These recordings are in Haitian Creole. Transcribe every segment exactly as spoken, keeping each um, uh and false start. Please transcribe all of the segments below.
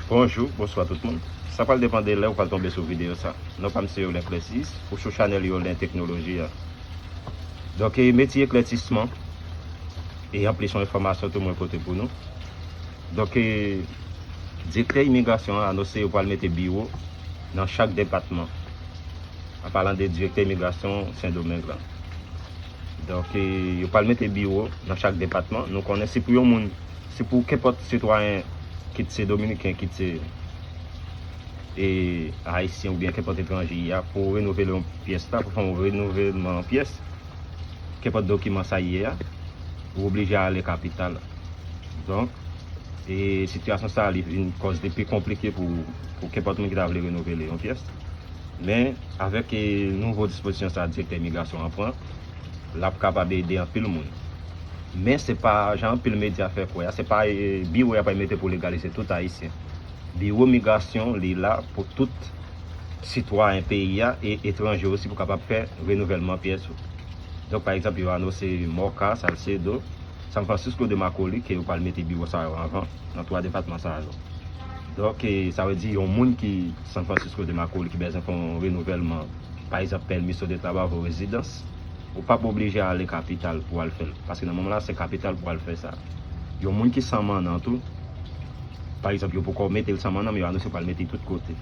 Bonjou, bonswa tout moun. Sa pral depann de lè ou pral tonbe sou videyo sa. Non pa m se Yolè Klèsis, ou sou chanèl Yolè Teknoloji a. Donk, e, metye eklèsisman e anplis yon enfòmasyon tou mwen pote pou nou. Donk, e, direktè imigrasyon an anonse yo pral mete biwo nan chak depatman. An palan de direktè imigrasyon Sendomeng lan. Donk, e, yo pral mete biwo nan chak depatman. Nou konnen si pou yon moun, si pou kenpòt sitwayen, kit se dominiken, kit se, e, ayisyen oubyen kenpòt etranje a, pou renouvle yon pyès la, pou fè yon renouvèlman pyès, kenpòt dokiman sa ye a, ou oblije ale kapital. Donk, e sitiyasyon sa a, li vin kòz li pi konplike pou, pou kenpòt moun ki ta vle renouvle yon pyès. Men, avèk, e, nouvo dispozisyon sa a direktè imigrasyon an pran, l ap kapab ede anpil moun. Men se pa jan anpil medya fè kwè a, se pa, e, biwo y ap mete pou legalize tout ayisyen. Biwo migrasyon, li la pou tout sitwayen peyi a e etranje osi pou kapab fè renouvèlman pyès ou. Donk, pa egzanp, yo anonse Moca, Salcedo, San Francisco de Macorís, ke yo pral mete biwo sa yo anvan nan twa depatman sa yo. Donk, e, sa vle di yon moun ki San Francisco de Macorís ki bezwen fè yon renouvèlman, pa egzanp, pèmiso de trabajo, rezidans, ou p ap oblije ale kapital pou al fè l. Paske nan moman la, se kapital pou al fè sa. Yon moun ki san mannan tou, pa egzanp, yo poko mete l san mannan, men yo anonse yo pral mete l tout kote.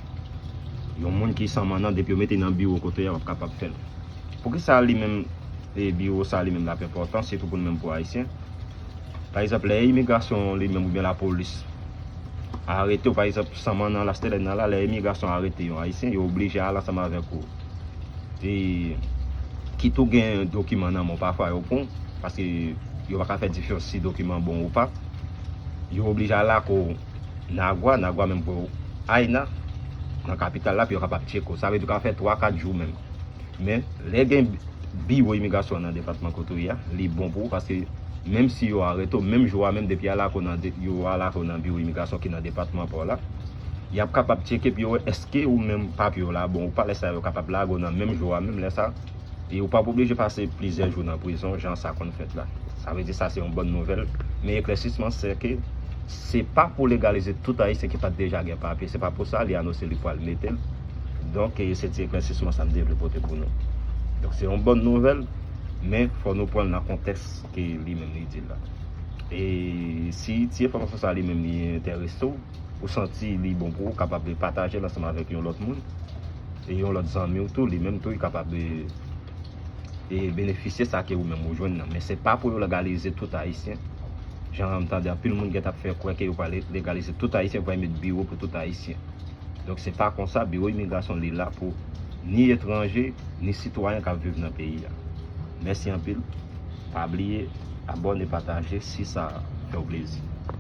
Yon moun ki san mannan, depi yo mete l nan biwo kote a, w ap kapab fè l. Poukisa li menm, e, biwo sa li menm l ap enpòtan, sitou pou nou menm pou ayisyen? Pa egzanp, lè imigrasyon li menm oubyen lapolis arete w, pa egzanp, san mannan Las Terrenas la, lè imigrasyon arete yon ayisyen, yo oblije al ansanm avèk ou. E, kit ou gen dokiman nan men w, pafwa yo pran w, paske yo pa ka fè diferans si dokiman bon ou pa. Yo oblije al lage w nan Agua, nan Agua menm pou Aina, nan kapital la, pou yo kapab tcheke w. Sa vle di w ka fè twa, kat jou menm. Men, lè gen biwo imigrasyon nan depatman kote w ye a, li bon pou ou, paske menm si yo arete w, menm jou a menm, depi yo al lage w nan de-, yo al lage w nan biwo imigrasyon ki nan depatman pa w la, y ap kapab tcheke pou yo wè èske ou menm papye w la bon ou pa, lè sa yo kapab lage w nan menm jou a menm, lè sa, e ou p ap oblije pase plizyè jou nan prizon, jan sa konn fèt la. Sa vle di sa se yon bòn nouvèl, men eklèsisman se ke se pa pou legalize tout ayisyen ki pa t deja gen papye, se pa pou sa li anonse li pral mete l. Donk, e, se ti eklèsisman sa m te vle pote pou nou. Donk, se yon bòn nouvèl, men fò nou pran l nan kontèks ke li menm li di l la. E si ti enfòmasyon sa li menm li enterese w, ou santi li bon pou ou, kapab pataje l ansanm avèk yon lòt moun, e yon lòt zanmi w tou, li menm tou, li kapab, e, e benefisye sa ke ou menm ou jwenn nan. Men se pa pou yo legalize tout ayisyen. Jan m tande anpil moun gentan ap fè kwè ke yo pral legalize tout ayisyen, yo pral met biwo pou tout ayisyen. Donk se pa konsa, biwo imigrasyon li la pou ni etranje, ni sitwayen k ap viv nan peyi a. Mèsi anpil. Pa bliye abòne, pataje si sa fè w plezi.